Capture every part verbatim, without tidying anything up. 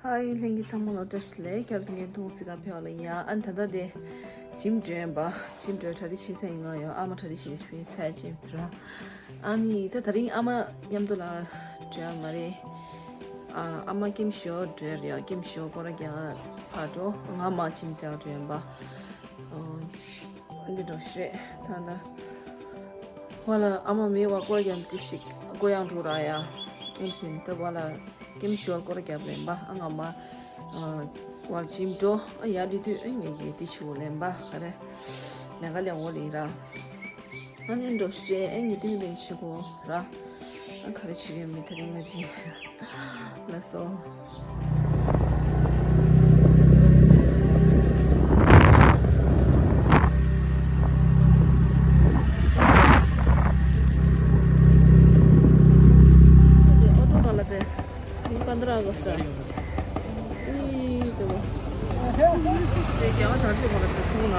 ཨའི་ལྷན་རྒྱས་ཚང་མ་ལ་བཀྲ་ཤིས་བདེ་ལེགས། སྐྱབས་དགེ་རྒན་ཐུང་སི་ཀ་ཕེ་བ་ལ་ཡ། ཨ་ནི་ད་ལྟ་དེ་ཇིམ་འགྲོ་ཡིན་པ། ཇིམ་འགྲོ་གྲ་སྒྲིག་བྱེད་ས་ཡིན། ང་ཡོད། ཨ་མ་གྲ་སྒྲིག་བྱེད་ཕེ་ཚད་ཇིམ་འགྲོ། ཨ་ནི་ད་དེ་རིང་ཨ་མ་མཉམ་དུ་ལ་འགྲོ་ཡ་མ་རེད། ཨ་ཨ་མ་ཀེམ་ཞོ་འགྲོ་ཡ་རེད། ཡ་ཀེམ་ཞོ་སྐོར་ར་རྒྱག་ཕར་འགྲོ། ང་མ་ཇིམ་རྩེ་འགྲོ་ཡིན་པ། འདི་འགྲོ་ཤེས་ད་ན། བ་ལ་ཨ་མ་མེད་བ་སྐོར་རྒྱབ་དེ་ཞིག་སྐོར་ཡང་འགྲོ་ར་ཡ། ཨེ་བཞིན་ད་བ་ལ་ཀེམ་ཞོར་སྐོར་རྒྱབ་ལེན་པ། ཨ་ང་མ་བ་ཇིམ་འགྲོ། ཨ་ཡ་ལི་དུས་ཨེ་ངེ་གི་དེ་ཆུ་ལེན་པ་ག་རེ་ལེན་ག་ལེན་འོ་ལེ་ར། ཨ་ནི་འགྲོ་ཤེས་ཨེ་ངེ་དུས་ལེན་ཆུ་གོ་ར། ཨ་ག་རེ་བྱེད་ཀྱི་ཡོད་མེད་དེ་རིང་ང་ཅི། ལགས་སོ། ཨོ་ཊོ་ག་ལ་པེ། ཨིན་པནྡྲ་ཨ་གསྟ། ཨི་དེ་བ། དེ་རྒྱ་གར་དར་ཚོ་ག་ལ་པེ་ཁོང་ལ།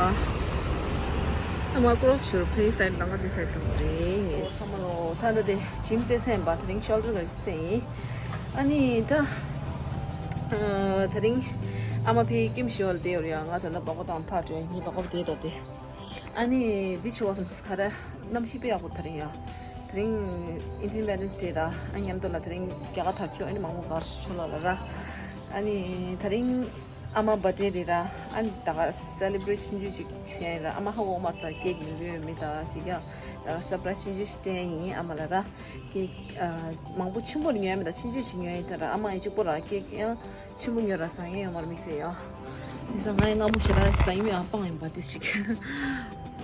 ཨ་མ་ཀོ་རོ་སི་ཤོར་ཕེ་སའིཌ་ལ་ང་དེ་སའིཌ་དུ་རེད་ངེས། ཚང་མ་ལོ་ད་ལྟ་དེ། ཇིམ་རྩེ་སེམས་པ་དེ་རིང་ཤོལ་ཌར་ལ་རྩེ་ཡིན། ཨ་ནི་ད་ཨ་དེ་རིང་ཨ་མ་ཕའི་ཀེམ་ཞོལ་དེ་ཡོད་རེད་ཡ། ང་ད་ལྟ་སྦག་སྦག་དང་ཕར་འགྲོ་ཡིན། སྦག་སྦག་དེ་ད་དེ། ཨ་ནི་འདི་ཆུ་བ་སམ་སི་ཁ་ར་གནམ་གཤིས་དཔེ་ཡག་པོ་དེ་རིང་ཡ། དེ་རིང་Independence Day ར། ཨ་མཉམ་དུ་ལ་དེ་རིང་རྒྱ་གར་དར་ཆུ་ཨ་ནི་མང་པོ་གར་ཆུ་ལ་ལ་ར། ཨ་ནི་དེ་རིང་ཨ་མ་བར་ཌེ་རེད་ར། ཨ་ནི་ད་ག་སེ་ལེ་བྷི་རེཊ་ཆུང་ཆུང་ཅིག་བྱས་ར། ཨ་མ་ཧ་གོ་མ་ད་ཀེག་ཉོ་གི་ཡོད་མེད་ད་ཅིག་ཡ། ད་ག་སར་པ་རའི་སི་ཆུང་ཆུང་ཞིག་སྤྲད་ཡིན་ཨ་མ་ལ་ར། ཀེག་ཨ་མང་པོ་ཆེན་པོ་ཉོ་ཡ་མེད་ད་ཆུང་ཆུང་ཞིག་ཉོ་ཡིན་ད་ར། ཨ་མ་ཡིན་གཅིག་པོ་ར་ཀེག་ཡང་ཆེན་པོ་ཉོ་ར་ཟ་ཡིན་ཡོད་མ་ར་དམིགས་བསལ་ཡ། ནི་ས་ང་ཡི་སྔ་མོ་ཞེ་དྲག་ཟ་ཡིན་ཡང་སྤང་ཡིན་པ་དེ་ཞིག་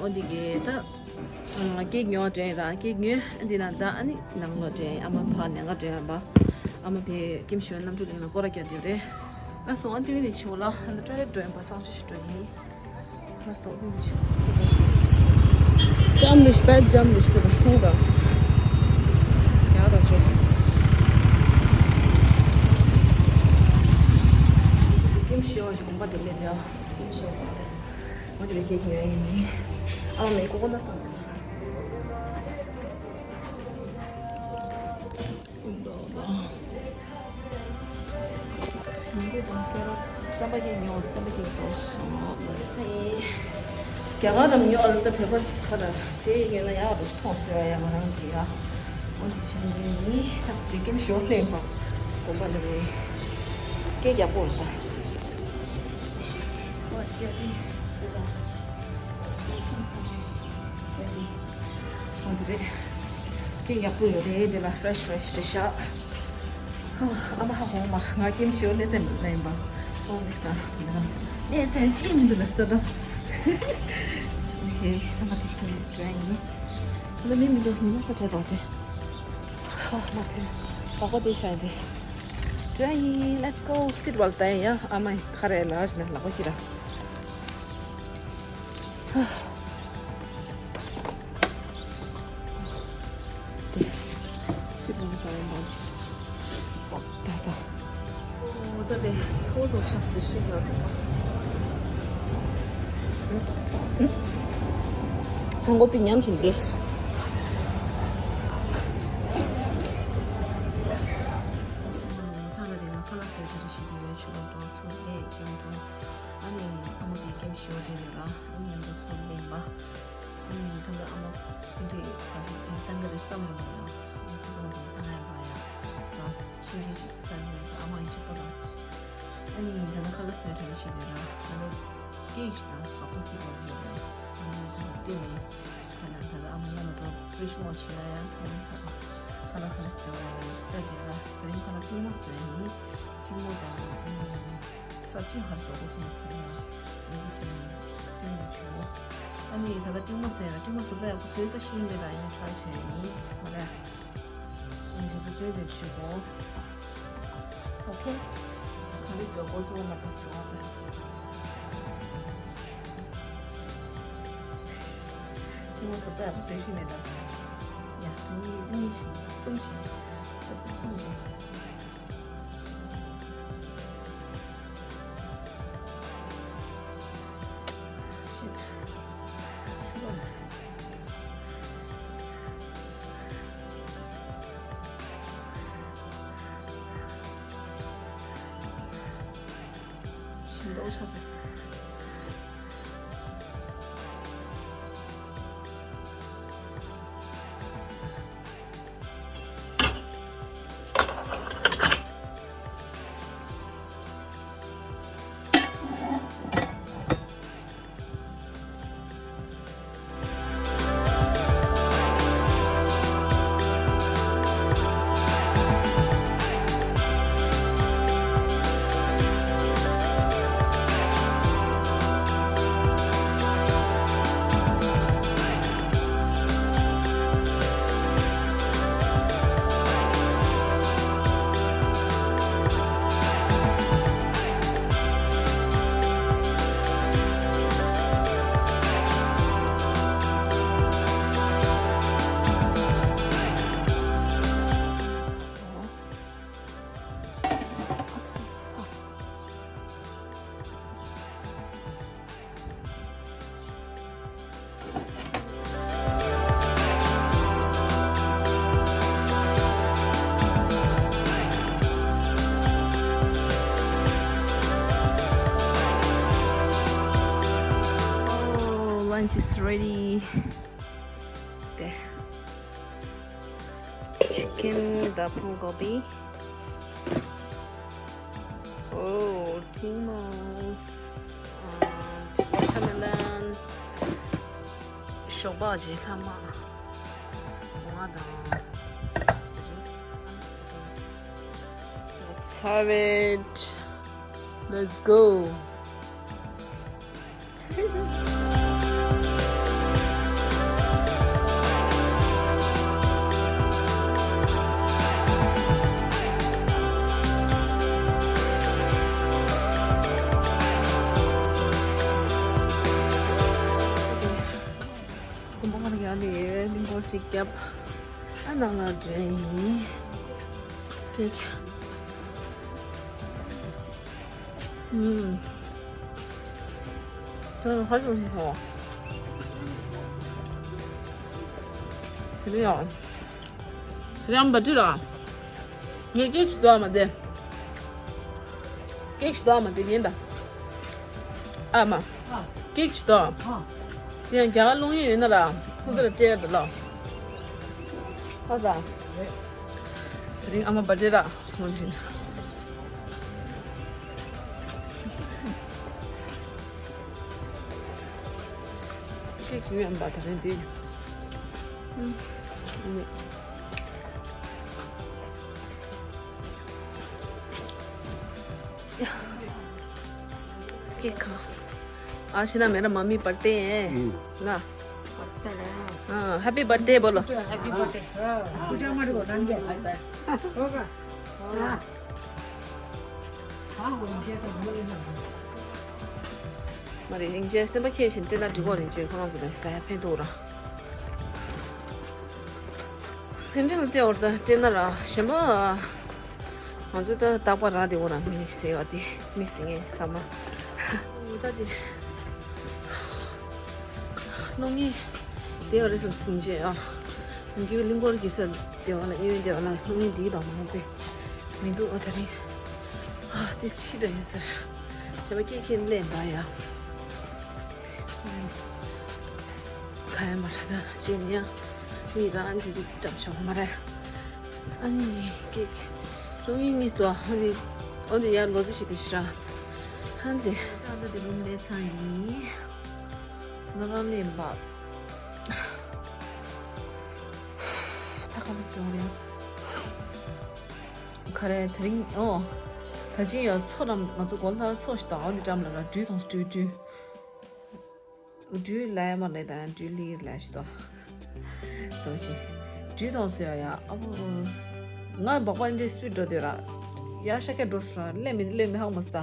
འོ་འདི་གི་ད། ཀེག་ཉོ་བ་འགྲོ་ཡིན་ར། ཀེག་ཉོས་འདི་ན་ད་ཨ་ནི་ནང་ལོགས་འགྲོ་ཡིན། ཨ་མ་ཕར་ལེན་ག་འགྲོ་ཡིན་པ། ཨ་མ་ཕའི་ཀེམ་ཞོན་གནམ་གྲུ་གླིང་ལ་སྐོར་ར་རྒྱག་འདོད་རེད། ལགས་སོ། ཨ་ནི་དེ་ནི་ཆུ་ལ་ཨ་ནི་ཊོའི་ལེཊ་འགྲོ་ཡིན་པ། སང་ཆུ་ཞིག་འགྲོ་ཡིན། ལགས་སོ། དེ་ནི་ཆུ། ཅམ་ལི་ཤི་པད་ཅམ་ལི་ཤི་པད་སུང་དང་། ཡག་དང་ཆུ། ཀེམ་ཞོན་ཞིག་དགོངས་པ་དེ་ལས་དེ་ཡ། ཀེམ་ཞོན་དགོངས་པ་དེ། ང་དེ་བས་ཁྱེད་ཉོ་ཡིན། ཨ་མ་མེ་ཀོ་ཀོ་ནཊ་དང་། རྩམ་པ་ཀེག་ཉོ། རྩམ་པ་ཀེག་ཏོག་ཙམ་ཉོ། རྒྱ་གར་ལ་ཉོ་ཨ་ལ་ད་བོད་པ་ཁ་ལ་དེ་ཉོས་ན་ཡག་རུ་མཐོང་ཟེར་བ་ཡ། ང་རང་གི་ཡ། འོ་དེ་ཕྱིན་ནས་ནི་ད་དེ་ཀེམ་ཞོ་ལེན་པ་དགོངས་པ་ལ་རེད། ཀེག་ཡག་པོ་རེད་ད། ཨོ་ཤི་ཡ་སི་དེ་དང་། ཨོ་དེ་རེད། ཀེག་ཡག་པོ་ཡོད་རེད། དེ་ལ་ཕེ་རེ་ཤི་ཕེ་རེ་ཤི་རེད་ཤག་ཨ་མ་ཧ་གོ་མ། ང་ཀེམ་ཞོ་ལེ་ཚན་མི་འདུག་ལ་ཡིན་པ། ཨོ་ལེ་ས་ལེ་ཚན་ཤེས་མི་འདུག་ལ་སྟ་དང་། ཨོ་ཁེ། ཨ་མ་དེ་ཁོ་ནི་འགྲོ་ཡིན། ད་ལ་མི་མི་འདུག་མི་ས་ཆ་དོག་དེ། ཨ་མ་དེ་ལག་པ་དེ་ཤ་ཡིན་དེ། འགྲོ་ཡིན། Let's go. སི་ཊི་བལ་ཏ་ཡིན་ཡ། ཨ་མ་ཁ་རེ་ལ་ཞིག་ན་ལག་པ་ཁྱེར་ར། ད་ས། འོ་ད་ལས་ཚོགས་ཚོགས་ཆ་སི་ཤི་ཡོད། ཧང་གོ་པི་ཉམས་བཞིན་ཏེ། ད་ལ་དེ་ན་ཁ་ལག་ཟས་ད་རེ་ཞིག་ཏུ་ཡོད་ཆུ་ལོག་འགྲོ་ཚུར་ལས་ཁྱིམ་འགྲོ། ཨ་ནི་ཨ་མ་བའི་ཀེམ་ཞོ་དེ་ལས་ར། ཨ་ནི་མཉམ་དུ་ཚུར་ལེན་པ། ཨ་ནི་ད་ལྟ་ཨ་མ་སྐུ་མཁྲེགས་ག་རེ་ཨེ་བཏང་གི་རེད་བསམ་རུང་ཡང་ཨ་ནི་ཁོ་ཚོ་ང་བཏང་ཡང་པ་ཡང་ར་ཆུང་ཆུང་ཅིག་ས་ནས་ཨ་མ་ཡི་གཅིག་པོ་ར། ཨ་ནི་ད་ལྟ་ཁ་ལག་བཟོས་གྲ་རེ་བྱེད་དེ་ར། ད་ལྟ་ཀེག་ཞིག་དང་བག་ཕུག་སི་པ་ཡོད་ར། ཨ་ནི་ད་ལྟ་ལྟོས་མེད། ཁ་ལག་ད་ལྟ་ཨ་མ་མཉམ་དུ་འགྲོ་ཕི་རི་ཇི་ནང་བྱིན་ན་ཡང་ཐོན་ཚར། ཁ་ལག་ཁ་ལག་བཟོས་པ་ཡང་ལྟ་དེ་ར། དེ་རིང་ཁ་ལག་ཀྲིང་མོ་བཟོས་ཡིན། ཀྲིང་མོ་དང་ཨ་ནི། ས་བཅུད་ཧར་སོགས་སོང་ཟེར་ཡང་ཡིན་གྱི་ཞིང་ཡིན་ཆུ། ཨ་ནི་ད་ལྟ་ཀྲིང་མོ་ཟེར་ཡང་ཀྲིང་མོ་ཟེར་ལ་ཡག་པོ་ཟེར་ད་ཤེས་མེད་ལ་ཡིན་ཁྲ་ཞེས་ཡིན་མ་རེད། ཡིན་གྱི་ད་དེ་ཆུ་གོ། ཨོ་ཁེ། ག་རེ་ཟེར་གོ་སོང་ན་ད་ཟེར་བ་ད། ཀྲིང་མོ་ཟེར་ལ་ཡག་པོ་ཟེར་ཤེས་མེད་ལ་ཟེར། ཡ་ད་ནི་གཉིས་ཤིང་གསུམ་ཤིང་ད་ཚོ་གསུམ་ཡིན། Shit. Sugar. Oh, lunch is ready. There. Chicken, the bulgogi. Oh, ཐུག་མོང་། And watermelon. ཞོགས་པ་བཞི་ལྷག་མ། ང་དང་། Let's have it. Let's go. ཀུན་སྤངས་ཡ་ནས་གླིང་སྐོར་ཞིག་བརྒྱབ། ཨ་ནང་ལ་འདྲེན་ཡིན། ཀེག་ཨུམ། ཁ་ཤས་ཤིག་སོང་། དེ་ནས་ཡང་། དེ་ནས་ཨ་མ་བ་ཏི་ར། ངས་ཀེག་ཞིག་འདོགས་མ་བདེ། ཀེག་ཞིག་འདོགས་མ་བདེ་ཉན་ད། ཨ་མ། ཀེག་ཞིག་འདོགས། དེ་ཡང་རྒྱ་གར་སློང་ཡས་ཡོད་ན་ར། ཁོ་ཚོ་ལ་སྤྲད་ད་ལོ། ཧ་ས། དེ་རིང་ཨ་མ་བ་ཏི་ར། ཧོན་ཤིན། ཤེས་ཀྱི་ཡོད་པ་ད་རེད་འདི། ཨུམ། ཡ། ཀེག་ཁ། ཨ་ཤི་ན་མེ་ར་མ་མི་བར་ཏེ། ཨུམ། ང་། བར་ཏེ་ར། ཨ། Happy birthday बोलो। Happy birthday। पूजा मत करो, नाम क्या? होगा। हाँ। हाँ, वो नीचे तो बोल ना। མ་རེད། ཡིན་གཅིག་སེམས་པ་ཁྱེར་བཞིན་སྤྲད་ན་འགྲིག་གོ། རིན་ཆེན་ཁོ་རང་ཚོ་ལ་ཟ་ཡ་ཕན་ཐོགས་ར། དེ་འདྲ་ལ་སྤྲད་འོར་ད་སྤྲད་ན་ར་གཞན་པ། ང་ཚོ་ད་རྟག་པར་རག་དེ་འོ་ར་མི་ཟེར་བ་དེ་མི་ཟེར་ངས་ཚང་མ། འོ་ད་དེ། གློག་བརྙན་དེ་བ་རེད་སོང་ཟིན་རྗེས་ཨ། མི་རྒྱུད་གླིང་སྐོར་གྱི་ས་དེ་བ་ལ་གཡས་གཡོན་དེ་བ་ལ་གློག་བརྙན་དེའི་བ་མང་པོ་མི་འདུག་ཨ་ད་རིང་། ཨ་དེ་ཕྱི་འདྲ་ཡིན་ཟེར། བྱས་པ་སྐད་ཁྱེད་ལས་འབའ་ཡ། ག་ཡ་མ་རེད་ད་ཅེས་ནི་ཡ། ནི་རང་འདི་འདི་འགྲམ་ཆོག་མ་རེད། ཨ་ནི་ཀེག་ཀློག་བརྙན་གཉིས་དོ། ཨ་ནི་ཨོ་འདི་ཡ་ལོ་ཙི་ཞིག་གི་ཤི་ར། ཨ་ནི་ད་ལྟ་དེ་རུམ་ལས་ཚང་ཡིན། ང་རང་ལས་འབའ། ད་ག་ལ་སོང་རེད། ག་རེ་དེ་རིང་ཨོ། ད་ཅི་ཡ་མཚོ་འགྲམ་ང་ཚོ་གོ་ལྷ་མཚོ་ཞིག་དང་ཨོ་འདི་འགྲམ་ལ་ལ་སྦྲུལ་དང་སྦྲུལ་སྦྲུལ། སྦྲུལ་ལ་ཡ་མ་ལས་དང་སྦྲུལ་ལི་ལ་ཞིག་དང་། ཙམ་ཞིག་སྦྲུལ་དང་ཟེར་ཡ་ཨ་ཕོ། ང་སྦག་པ་འདྲེ་སུས་འགྲོ་དེ་ར། ཡ་ཤ་ཀ་འགྲོ་སོང་ར་ལས་མི་ལས་མི་ཧང་མ་སྟ།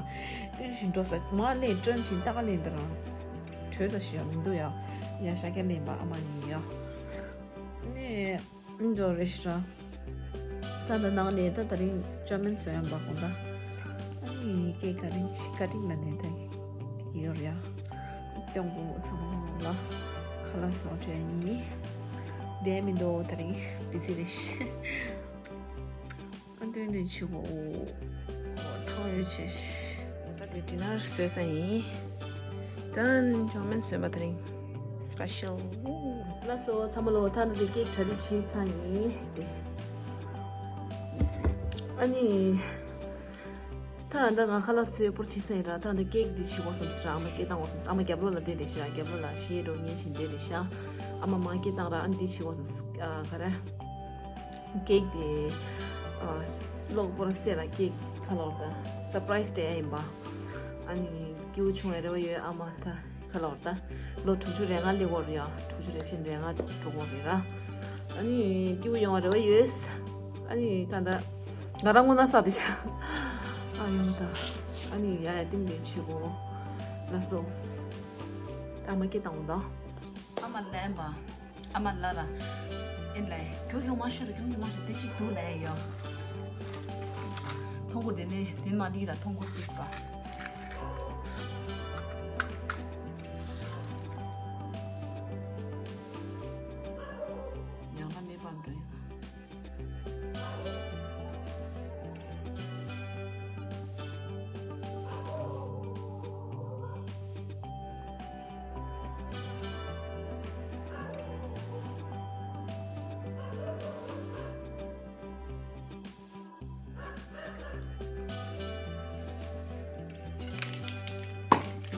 ཨིན་ཞིག་འགྲོ་ས་མ་ལས་སྤྲོན་ཞིག་ཏ་ཀ་ལས་འདི་རང་། བྲོས་ས་ཞིག་ཡ་མི་འདུག་ཡ། ཡ་ཤ་ཀ་ལས་འབའ་ཨ་མ་ཡིན་ཡ། ནས། འགྲོ་རེ་ཤི་ར། ད་ད་ནང་ལས་ད་ད་རིང་ཅོ་མིན་སོ་ཡམ་པ་གོང་ད། ཨ་ནི་ཀེ་ཀ་རིང་ཆི་ཀ་ཏིང་ལ་ནས་ད་ཡོད་ར། ཏོང་གོ་ཚང་མ་ལ་ཁ་ལ་སོང་དྲན་ཡིན། བསྡད་མི་འདུག་ད་རིང་བི་ཟི་རེད་ཤི། ཨ་འདོན་ནས་ཆི་བོ། ཐང་ཡོད་ཆེ་ཤི། ད་ དེ་ཌི་ནར་བཟོས་ས་ཡིན། ད་ཅོ་མིན་བཟོས་པ་དེ་རིང་སི་པེ་ཤལ། ལགས་སོ་ཚང་མ་ལོ། ད་ནི་དེ་ཀེག་གྲ་སྒྲིག་བྱས་ཚར་ཡིན་དེ། ཨ་ནི། ད་ད་ང་ཁ་ལག་བཟོས་པོར་བྱས་ཚར་ཡིན་ར། ད་ད་ཀེག་འདི་བྱེད་དགོས་བསམ་ཟེར། ཨ་མ་ཀེག་བཏང་དགོས་བསམ། ཨ་མ་རྒྱབ་ལོགས་ལ་བསྡད་དེ་ཤག་རྒྱབ་ལོགས་ལ་ཞེ་འགྲོ་ཉན་བཞིན་བསྡད་དེ་ཤག་ཨ་མ་མ་ཀེག་བཏང་ར། ཨ་ནི་འདི་བྱེད་དགོས་བསམ། ཨ་ག་རེ། ཀེག་དེ་ཨ་གློག་པོར་སེ་ལ་ཀེག་ཁ་ལོར་ད་སར་པ་རའི་སི་སྤྲད་ཡ་ཡིན་པ། ཨ་ནི་སྐྱིད་པོ་བྱུང་བའི་རེ་བ་ཡོད། ཨ་མ་ད་ཁ་ལོར་ད་ལོ་དྲུག་ཅུ་རེ་ལྔ་སླེབས་ཡོད་རེད་ཡ། དྲུག་ཅུ་རེ་བཞི་རེ་ལྔ་འགྲོ་གི་རེད་ར། ཨ་ནི་སྐྱིད་པོ་ཡོང་བའི་རེ་བ་ཡོད། ཨ་ནི་ད་ད་ང་རང་ངོ་ན་ས་དེ་ཤ་ཨ་ཡོང་ད། ཨ་ནི་ཡ་ཡ་ཏིང་ཏིང་བྱེད་དགོས། ལགས་སོ། ད་མ་སྐྱེ་བཏང་འོང་ད། ཨ་མ་ལན་པ། ཨ་མ་ལ་ར། ཨེ་ལ། རྒྱུ་ཡོང་མ་ཤོད་རྒྱུ་ཡོང་མ་ཤོད་དེ་གཅིག་འདུག་ལ་ཡོ། ཐོང་གོ་དེ་ནས་དེ་མ་འདི་ར་ཐོང་གོ་ཏིས་པ། ཡང་ན་མེད་པར་འགྲོ་ཡ།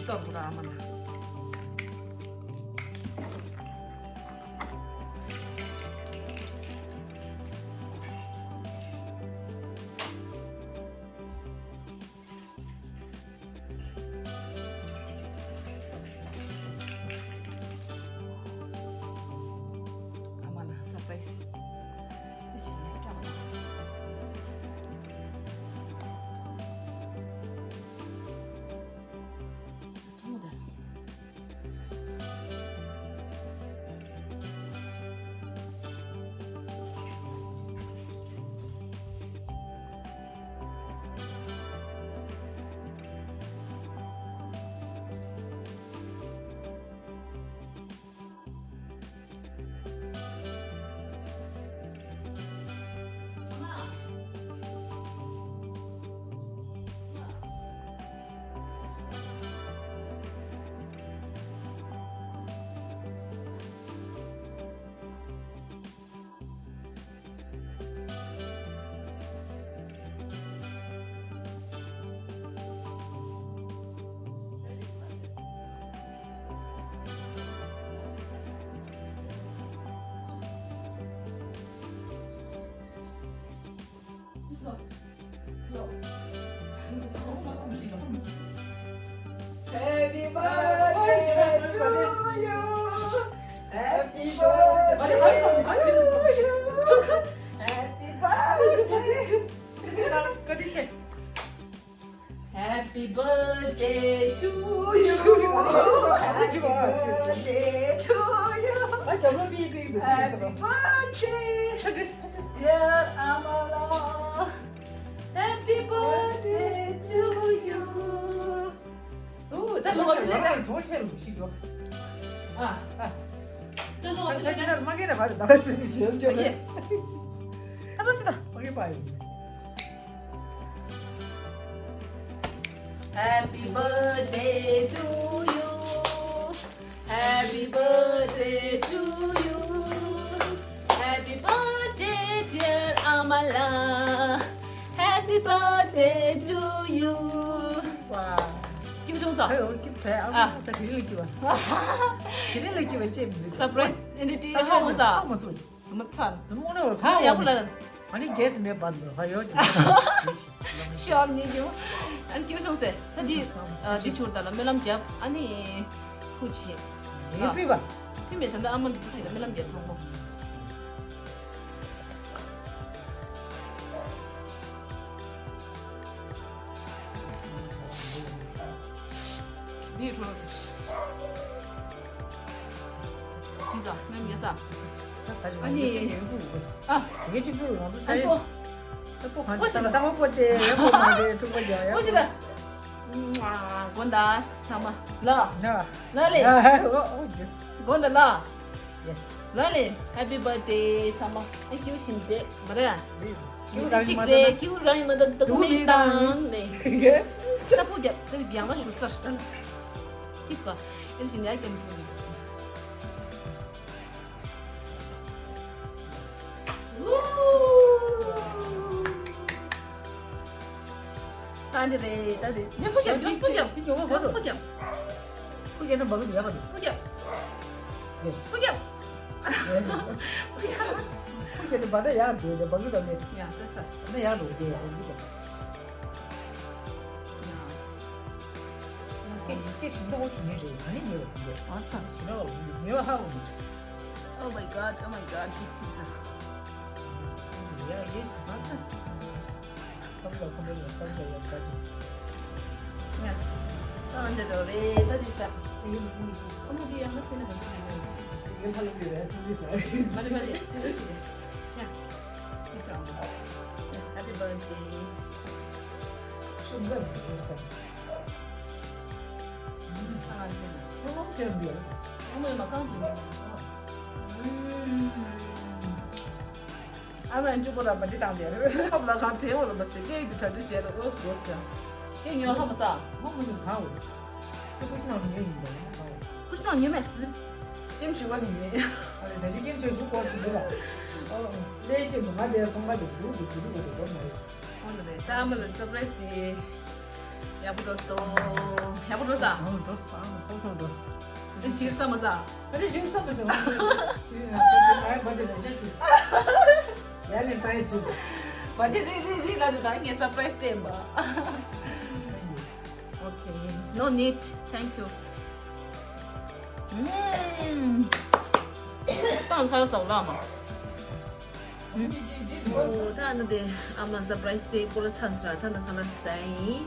ཏོག་ཏོག་ཨ་མ་ན། ཨ་མ་ན་སར་པ་རའི་སི། དེ་བྱས་ནས་སྐྱོང་ན། Happy birthday to you. Happy birthday to you. Happy birthday. Happy birthday to you. Happy birthday to you. Happy birthday, dear Amala. Happy birthday to you. ཨོ། ད་ལོ་ཚོད་ལ་གྲོགས་ཆེ་རུ་ཞིག་ཡོད། ཨ། ཨ། ད་ལོ་ཚོད་ལ་མ་གེ་ན་བར་ད་ཚོད་ཞིག་ཡོད། ཨ་ཡེ། ད་ལོ་ཚོད་ད་མ་གེ་པ་ཡོད། Happy birthday to you. Happy birthday to you. Happy birthday, dear Amala. Happy birthday to you. ཝ། སྐྱིད་པོ་བྱུང་སོང་། ཨ་ཡོ། སྐྱིད་པོ་བྱས། ཨ། ཨ་མ་ད་དེ་རིང་ལ་སྐྱིད་པ། དེ་རིང་ལ་སྐྱིད་པ་ཅེས་མི། སར་པ་རའི་སི་ཨེ་འདྲ་ཏི་ཧ་མ་ས། ཧ་མ་སོང་། ཚང་མ་ཚར། ཚང་མ་ཨོ་ནེ་ཧ་ཡག་པོ་ལ། ཨ་ནི་རྒྱས་སུ་མེད་པར་འདུག་ཧ་ཡོད་ཅིག་ཤོར་ནི་ཡོད། ཨ་ནི་སྐྱིད་པོ་བྱུང་སོང་། ད་འདི་ཨ་འདི་ཆུར་ད་ལ་སྨོན་ལམ་རྒྱབ། ཨ་ནི་ཁུ་ཆེ། ཡིན་པི་བ། ཕི་མེད་ད་ལྟ་ཨ་མ་འདི་ཆེ་ད་སྨོན་ལམ་རྒྱབ་ཐོང་གོ། འདི་ཁྲོ། ཅི་ཟ་མེ་མེ་ཟ། ཨ་ནི། ཨ། ངས་ཅིག་པུ་ང་ཚོ་ས་ཡོད། ཨ་པོ་གང་ཅི་ས་ལ་ཏག་པོ་ཏེ་ཡག་པོ་མ་རེད། ཕྲུ་གུ་ཡག་ཡག་པོ། ཅི་ད། དགོན་ད་ཚང་མ་ལ། ལ། ལ་ལེ། ཨོ་ཨོ་ཡེས། དགོན་ད་ལ། ཡེས། ལ་ལེ། Happy birthday ཚང་མ། ཨ་ཁྱེའུ་བཞིན་བསྡད་མ་རེད། ཁྱེའུ་རང་ཡིན་མ་ད་ད་ཁྱེའུ་རང་ཡིན་མ་ད་ད་ཁུ་མིག་བཏང་ནས། ད་ཕུག་རྒྱབ། ད་ཡང་མ་ཞུ་སར། ཏིས་པ། ཨེ་ཤི་ཉ་རྒྱབ་ཕུག་རྒྱབ། ད་འདི་རེད། ད་འདི་ནས་ཕུག་རྒྱབ། ཡོངས་ཕུག་རྒྱབ། ཡོངས་ཕུག་རྒྱབ། ཕུག་རྒྱབ་ན་འབག་གི་ཡག་ག་འདུག་ཕུག་རྒྱབ། ཕུག་རྒྱབ། ཕུག་རྒྱབ། ཕུག་རྒྱབ་ན་འབག་ན་ཡག་འདུག་འབག་གི་ད་ནས། ཡ་ད་ས་ས། ད་ཡག་འདུག་དེ་ཡག་འདུག་ཡ། སྐད་སྐད་ཞིམ་པོ་ཞུ་ནི་རེད། ད་ནི་ཉེ་བ་འདུག་ཨ་ས། ཞིམ་པོ་ཉེ་བ་ཧ་གོ་མི་ཆོག Oh my god, oh my god, big teaser. ཡ་ཡེ་ཆི་ཨ་ས། སམ་ལ་ཁོ་མོ་ལ་སམ་ལ་ཡ་ད་ཅི། ཡ། ད་འདི་རོ་རེད། ད་འདི་ཤ། ཨ་མ་འདི་ཡང་མ་སེ་ན་མ་འདི་རེད། ཡེ་ཧ་ལ་འདི་རེད། ཙི་ཙི་ས། མ་རེད་མ་རེད། ཙི་ཙི་ཞིག་རེད། ཡ། Happy birthday. ཤུགས་ཟ་འདི་རེད། ཨ་མ་ལ་ཅན་འདི་ཡ། ཨ་མ་ལ་མ་གང་འདི་ཡ། ཨ་མ་ལ་མཇུག་པོ་ལ་མ་འདི་བཏང་དེ་ཨ་མ་ལ་གང་དེ་འོ་ལ་མ་ཟེར། སྐད་ཀྱི་གྲ་སྒྲིག་བྱས་ལ་ཨོ་སི་ཨོ་སི། སྐད་ཉོ་ཧ་མ་ས། ཧ་མ་ཟེར་གང་འོ། ཁྱོད་ཀུ་ཤི་ནང་ཉོས་ཡིན་པ་ཧ་འོ། ཀུ་ཤི་ནང་ཉོས་མེད། ཀེམ་ཞུ་བ་ནི་ཉོས། ཨ་ལེ་ད་ཅི་ཀེམ་ཞུ་ཞུ་གོ་སི་འདི་ལ། ཨོ་ལེ་ཅེ་མ་ང་དེ་སོང་ག་དེ་འདུག་འདུག་འདུག་འདུག་འདུག་མ་རེད། ཨོ་ན་རེད། ད་ཨ་མ་ལ་སར་པ་རའི་སི་དེ་ཡག་པོ་འགྲོ་སོང་། ཡག་པོ་འགྲོ་ས། ཨོ་འགྲོ་སོང་། ཨོ་ཚོགས་ཚོགས་འགྲོ་སོང་། ཨ་ནི་ཞིག་བསམ་མ་ས། ཨ་ནི་ཞིག་བསམ་མ་ས། ཞིག་ཨ་ཨ་བ་ཅི་ལ་ཅི་ཞིག་ཡ་ལེ་པ་ཡ་ཅི། བ་ཅི་རི་རི་རི་ལ་ཅི་ད་ངས་སར་པ་རའི་སི་སྤྲད་པ། Okay, no need, thank you. ཨུམ། ཏང་ཁ་ལ་ཟ་བ་ལ་མ། ཨོ། ད་ནི་དེ་ཨ་མ་སར་པ་རའི་སི་སྤྲད་པོ་ལ་ཚ་ས་ར། ད་ནི་ཁ་ལ་ཟ་ཡིན།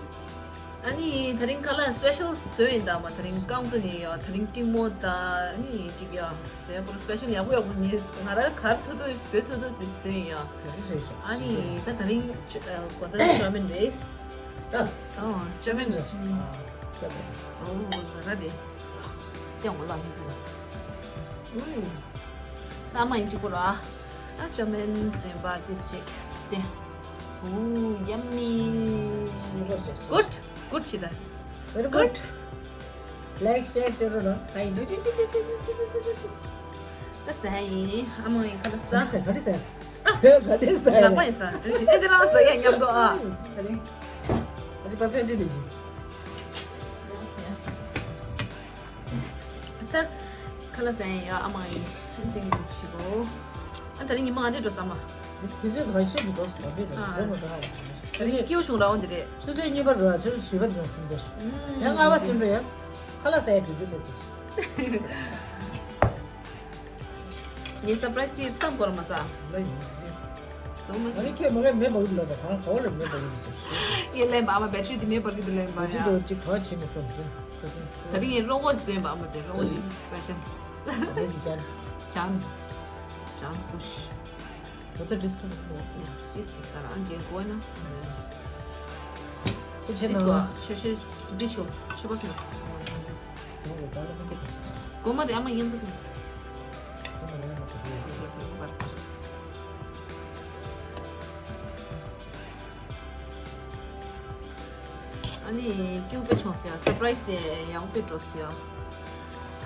ཨ་ནི་དེ་རིང་ཁ་ལ་སི་པེ་ཤལ་བཟོས་ཡིན་ད་མ། དེ་རིང་རྐང་བཙུགས་ནས་ཡ་དེ་རིང་ཏིང་མོ་ད་ཨ་ནི་ཅིག་ཡ་བཟོས་པོ་ལ་སི་པེ་ཤལ་ཡག་པོ་ཡག་པོ་ངས་ང་ར་གར་ཐུ་ཐུ་བཟོས་ཐུ་ཐུ་དེ་བཟོས་ཡིན་ཡ། ཨ་ནི་ད་དེ་རིང་གོ་ད་ཅོ་མིན་རེད། ཨ་ཨ་ཅོ་མིན་རེད། ཨོ་ང་ར་དེ་ཏེ་འོ་ལ་ཧི་ཙི་ལ། ཨུ། ད་མ་ཡིན་གཅིག་པོ་ར། ཨ་ཅོ་མིན་སེམས་པ་ཏིས་ཅིག་ཏེ། ཨུ། Yummy. Good. Good ཞིག་ད། Very good. Like, share ཅོ་རོ་ར། ཨ་ཡིན་ཏུ་ཏུ་ཏུ། ད་ཟ་ཡིན། ཨ་མ་ཡིན་ཁ་ལ་ཟ། ག་རེ་ཟ། ག་རེ་ཟ། ག་རེ་ཟ། ལག་པ་ཡིན་ཟ། ཨེ་ཤི་ཨེ་དེ་རང་ཟ་ཡ་མཉམ་དུ་ཨ། ད་རིང་། ཨ་ཅི་པ་སེ་འདི་ལས་ཤིག་ད་ཁ་ལག་ཟ་ཡ་ཡ་ཨ་མ་ཡིན་འདི་ལས་ཤིག་གོ་ཨ་ད་རིང་ཉི་མ་ང་འདྲེ་འགྲོ་ས་མ། དུས་ཚོད་ད་ཤེས་ཀྱི་འགྲོ་ས་འདྲེ་འགྲོ་ཨ། འགྲོ་མ་འགྲོ་ཨ། ད་རིང་སྐྱིད་པོ་བྱུང་ར་འོ་འདི་རེད། ཆུ་ཚོད་གཉིས་པ་རུ་ཨ་ཆུ་ཚོད་བཞི་པ་འདི་ལ་ཟིན་འགྲོ་ཤིག་ཡང་ལྔ་པ་ཟིན་འགྲོ་ཡ། ཁ་ལག་ཟ་ཡ་དུས་ཚོད་མེད་དེ་ཤིག་ངས་སར་པ་རའི་སི་ཅིག་བསམ་གོ་ར་མ་ཟ། ལ་ཡིན། ཟོ་མ་ང་ནི་ཁྱོད་མ་གས་མེ་འབར་གི་ལབ་པ་གང་གོ་ལ་མེ་འབར་གི་ཟེར། ངས་ལན་པ་ཨ་མ་བེ་ཊི་རི་དེ་མེ་འབར་གི་འདུག་ལན་པ་ཡ། ཅི་འདྲ་ཅིག་ག་བྱེད་ནས་བསམ་ཟེར། ད་རིང་ངས་རོགས་པ་བཟོས་པ་ཨ་མ་དེ་རོགས་པ་ཅིག་སི་པེ་ཤལ། ལ་ཡིན་ཅན། ཅན། ཅན་ཀུ་ཤི། ད་ལྟ་འདྲེས་ཐུབ་མོ། ཡ་ཤེས་ཤེས་ས་ར་ཨ་འཇན་གོ་ན། ཁྱོད་ཆེ་ན། ཤེས་ཤེས་འདི་ཤོ་ཤོ་པ་ཁྱོད། གོ་མ་རེ་ཨ་མ་ཡིན་པ་ནི། ཨ་ནི་སྐྱིད་པོ་བྱུང་སོང་ཡ། སར་པ་རའི་སི་ཡག་པོ་འགྲོ་སོང་ཡ།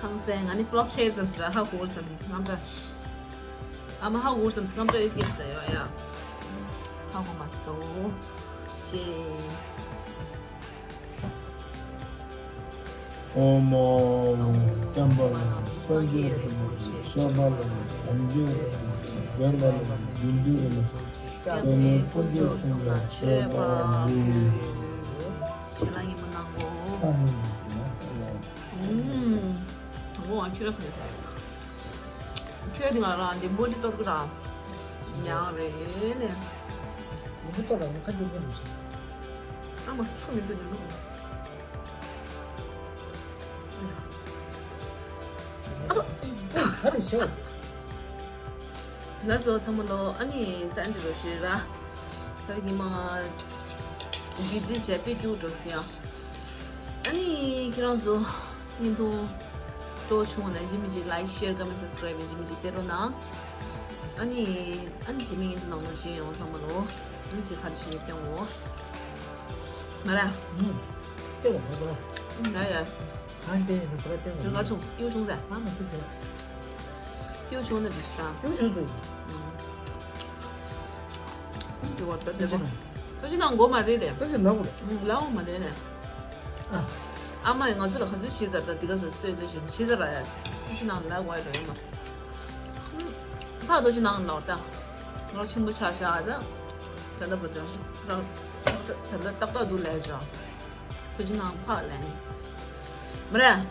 ཧང་སང་ང་ནི་ཕི་ལོབ་ཆེ་བསམ་སོང་ར། ཧ་གོ་བསམ་རྔམ་དྲག་ཨ་མ་ཧ་གོ་བསམ་རྔམ་དྲག་ཡོད་ཀྱི་ཟེར་ཡོད་ཡ། ཧ་གོ་མ་སོང་། ཅེ། ཨོཾ་ཨཱཿཧཱུྃ་བྱམས་པ་ལ་སངས་རྒྱས་རིན་པོ་ཆེ། མཆོད་པ་ལ་དམ་ཆོས་རིན་པོ་ཆེ། འདྲེན་པ་ལ་བརྒྱུད་འདུལ་རིན་པོ་ཆེ། སྐྱབས་གནས་དཀོན་མཆོག་གསུམ་ལ་མཆོད་པ་ཕུལ། ཞལ་ལག་ཉིན་མོ་གནང་གོ་ཨུམ། དང་པོ་ང་ཁྱོད་ར་སང་ཡོད་ད། ཁྱོད་དེ་ང་རང་འདི་མོ་འདི་གཏོར་གི་ར། ཉང་རེད་ནས། ཉིན་མོ་གཏོར་ར་ང་ཁ་རྒྱུག་ཉན་མི་བྱེད། ཨ་མ་ཆུ་མི་འདུག་ཉིན་མོ། ཨ་ད། ག་རེ་ཤོད། ལགས་སོ་ཚང་མ་ལོ། ཨ་ནི་ད་འདི་རུ་ཞུས་ར། ད་ཉི་མ་གི་རྩིས་བྱས་པས་རྒྱུགས་འགྲོ་སོང་ཡ། ཨ་ནི་ཁྱེད་རང་ཚོ་བརྙན་ཐུང་སྤྲོ་བྱུང་ན་ཇི་མི་ཇི་ལའིཀ་ཤེར་ཀོ་མེན་སབ་སི་ཀ་རའིབ་ཇི་མི་ཇི་སྟེར་རོགས་གནང་། ཨ་ནི་ཨ་ནི་རྗེས་མའི་བརྙན་ཐུང་ནང་ལ་མཇལ་ཡོང་ཚང་མ་ལོ། ཨ་ནི་ཇི་ཁ་རི་ཤི་ཡོད་ཀྱང་འོ། ང་ར། ཨུམ། ལྟེ་བ་མེད་པ། ང་ཡ། གང་ལྟེ་ཡིན་ན་ད་ལྟེ་བ་དེ་ང་ཆུང་སྐྱིད་ཆུང་ཟེར། ང་མ་སྐྱིད་ཟེར། སྐྱིད་ཆུང་ནི་མི་ཤ། སྐྱིད་ཆུང་དུ། དེ་བར་ད་དེ་བ། ཐུགས་རྗེ་གནང་དགོས་མ་རེད་དེ། ཐུགས་རྗེ་གནང་དགོས་རེད། ལའོ་མ་རེད་ནས། ཨ་མ་ཡིས་ང་ཚོ་ལ་ག་ཚོད་ཞིག་ཟེར་ད་འདི་ག་ཟེར་ཚོད་ཚོད་ཞིག་ཞིག་ཟེར་ར་ཡ། ཐུགས་རྗེ་གནང་ལ་དགོས་རེད་མ། ཕ་ཐུགས་རྗེ་གནང་ལའོ་ད། ང་ཆེན་པོ་ཆགས་ཤག་ད། ད་ལྟ་བར་དུ་རང་ད་ལྟ་ཏག་ཏག་འདུག་ལས་ཀྱང་། ཐུགས་རྗེ་གནང་ཕ་ལན། མ་རེད།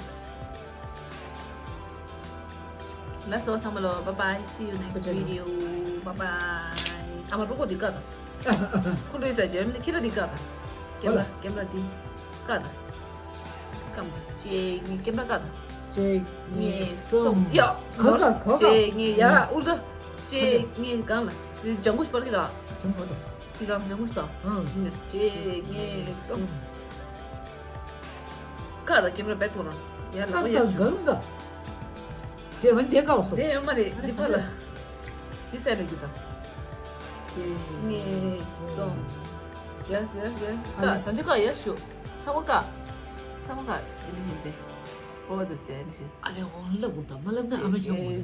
ལགས་སོ་ཚང་མ་ལོ། Bye bye, see you next video. Bye bye. ཨ་མ་རུ་ཀོ་འདི་ཀ་ད། ཁོ་འགྲོ་ཡི་ས་ཇེམ་ནི་ཁྱེད་ར་འདི་ཀ་ད། ཀེམ་ར་ཀེམ་ར་འདི་ཀ་ད། ཀམ་གཅིག་གཉིས་ཀེམ་ར་ཀ་ད། གཅིག་གཉིས་གསུམ། ཡ། ག་ག་ག་ག་གཅིག་གཉིས་ཡ་ཨུ་ལ། གཅིག་གཉིས་གང་ལ། འདི་ལྗང་གུ་ཞིག་པར་གི་ད། ལྗང་གུ་ད། འདི་གང་ལྗང་གུ་ཞིག་ད། ཨང་། གཅིག་གཉིས་གསུམ། ཀ་ད་ཀེམ་ར་བེད་ཐོ་རང་། ཡ་ལ་ཀ་ད་ཡ་གང་ད། དེ་ཝན་དེ་ཀ་བ་སོ། དེ་ཡོད་མ་རེད། འདི་ཕ་ལ། འདི་སེ་ལ་གི་ད། གཅིག་གཉིས་གསུམ། ཡ་སི་ཡ་སི་ཡ་སི། ཀ་ད་འདི་ཀ་ཡ་ཤུ། ཚ་བ་ཀ་ཚ་བ་ཀ་ཨེ་འདི་བཞིན་ཏེ། ཨོ་དེ་སེ་ཨེ་འདི་བཞིན། ཨ་ལེ་འོང་ལབ་དགོས་ད་མ་ལབ་ན་ཨ་མ་ཤོང་གོ།